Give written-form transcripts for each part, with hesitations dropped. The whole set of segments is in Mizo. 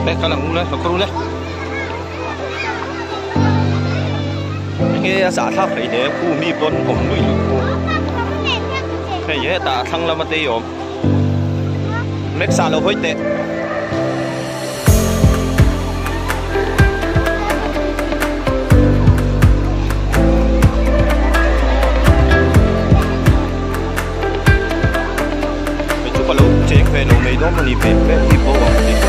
Le kal ang u le lo kawr u le. Enge a zahthlak hlei hle khu mi pawn awm luih luih khu. Hei hetah a thlang lama te i awm. Max ah lo hawi teh. Hei chu ka lo cheng ve lo mai dawn a ni ve ve hi bo ang tih.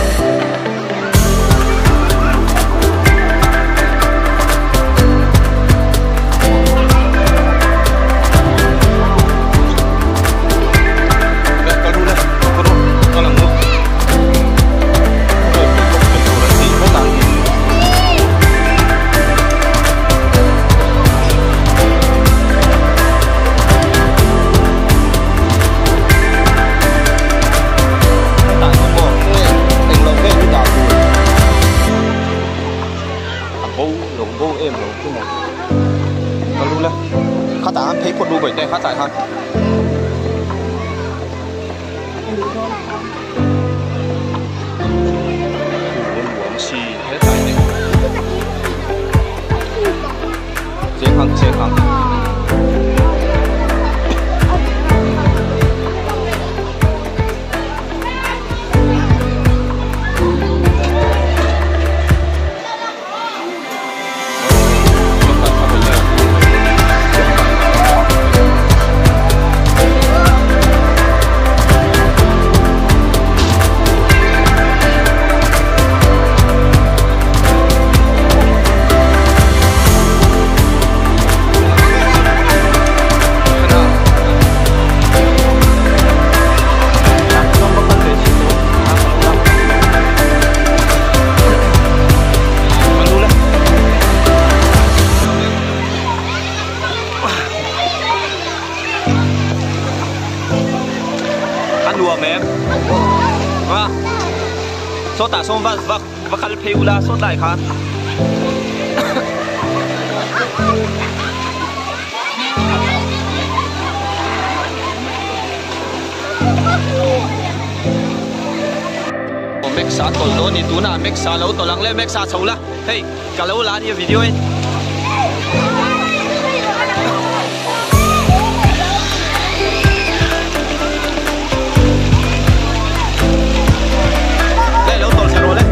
A nuam em? Va. Sawtah sawn va va va kal phei ula sawt lai khan. Max a tawlh dawn ni tunah Max a lo tawlh ang le Max a chho la hei ka lo la ania video in. Le lo tawlh thla rawh le.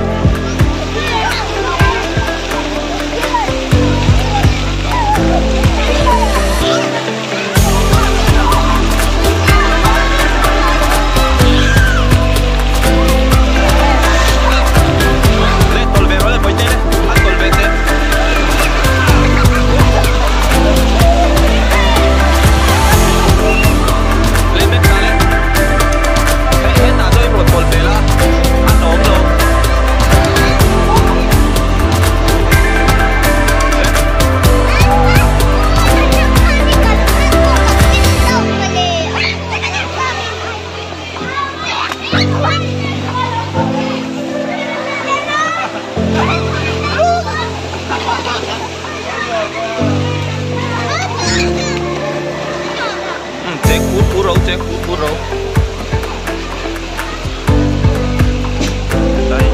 Le tawlh ve rawh le Bawihte le an tawlh ve teh. Le mek ta le. He hetah chuan i rawn tawlh ve la a hnawm lo. Che khur khur ro che khur khur ro. Đây.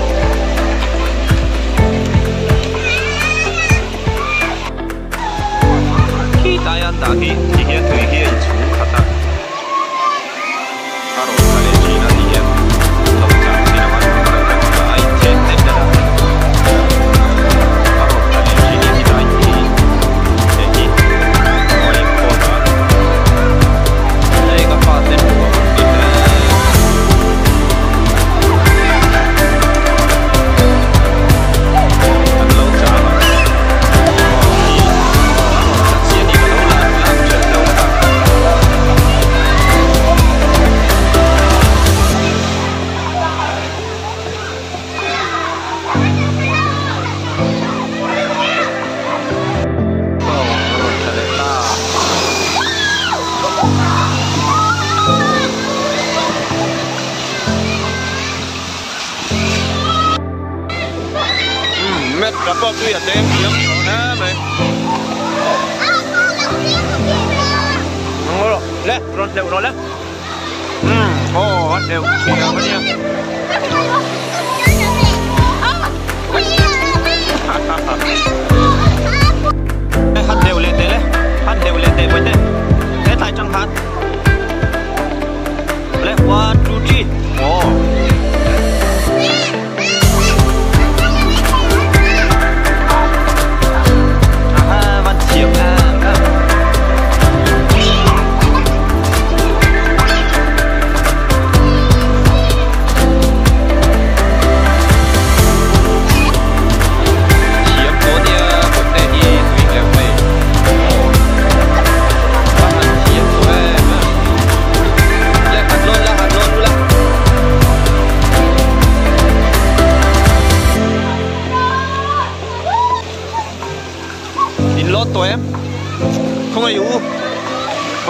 Khi tlai an dah hi ti hian tui hi a inchhung khat a. A rawn tla leh thin a ti hian lo chang thin ang a a inchen hlek hlek a. A rawn tla leh thin a ti lai hi hei hi a inkhawm a. Hei ka fate hmuh ang ti hle. An lo chang a. Aw hi a rawn tla chiah hi ka lo la lak ṭhelh lo a. Aw a rawn tla leh ta. Umm met ka pawh tui a tlem thiam tawh hle mai. Le rawn hleuh rawh le. Umm aw a hleuh thiam a nia.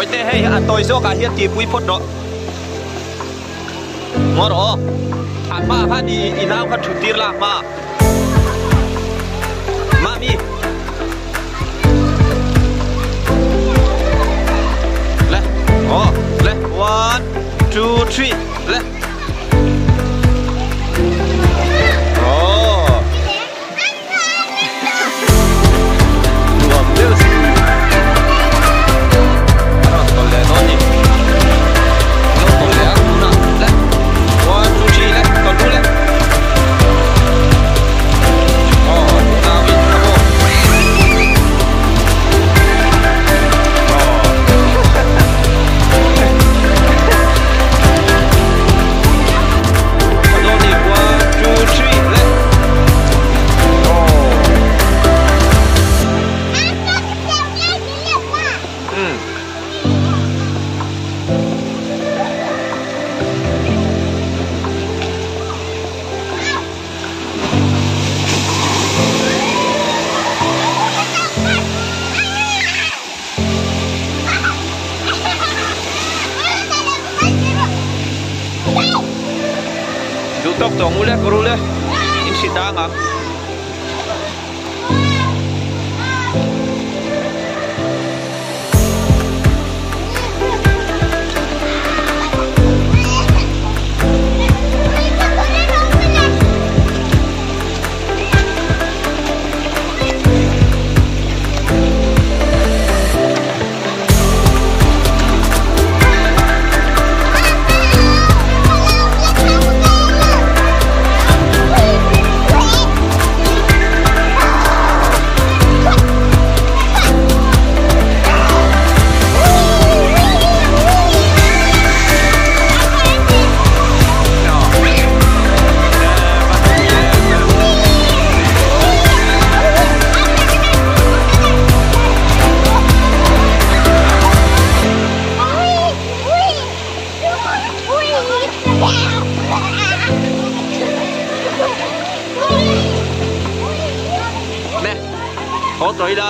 Hawite hei a tawi zawkah hian tihpui phawt rawh. Ngaw rawh aw. A hmaah khan i i nau kha thut tir la a hmaah. Mami. Le. Aw. Le. One, two, three. Le. Aw. Nuam deuh si. A rawn tawlh leh dawn ni. Lo tawlh leh ang tunah. Le. One, two, three le. Tawlh ru le. Aw, nau in a bawk. Aw. A dawn ni. One, two, three le. Duh tawk tawh ngu le ka ru le in hri tang ang. Le, haw tawh ila.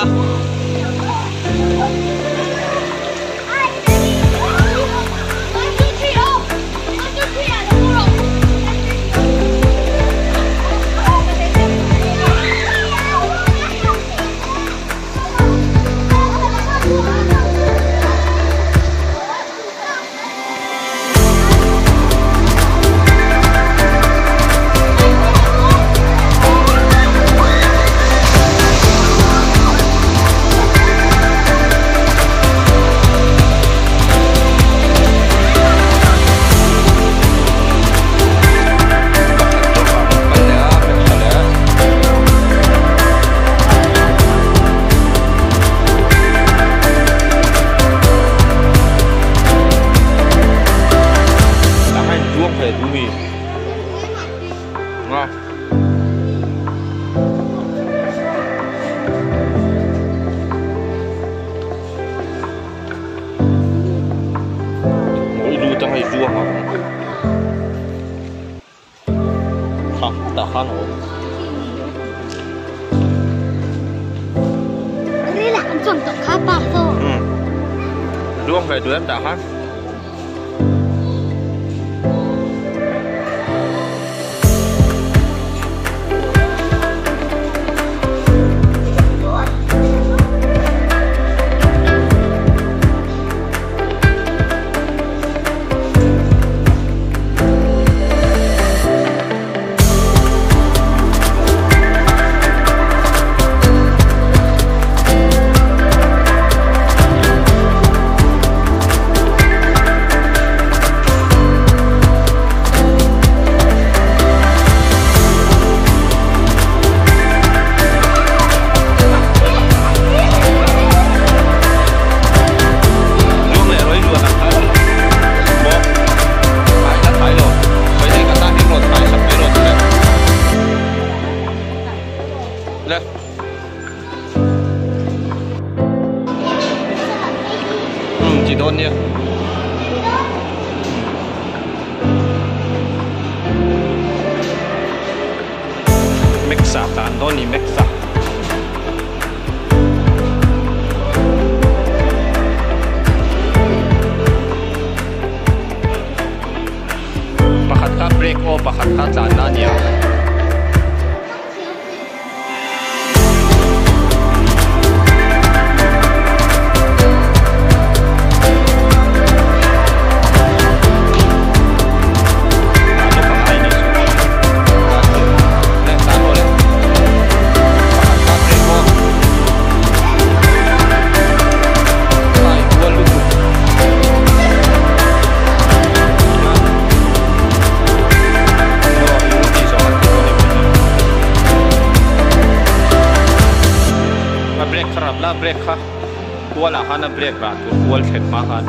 Luang ve duh em tah khan. Ti dawn nia. Meksa tan dawn ni meksa. Brake aw pakhat kha tlanna a nia. A brake kha rap la brake kha kual ah khan a brake rah tur kual thlen hma khan.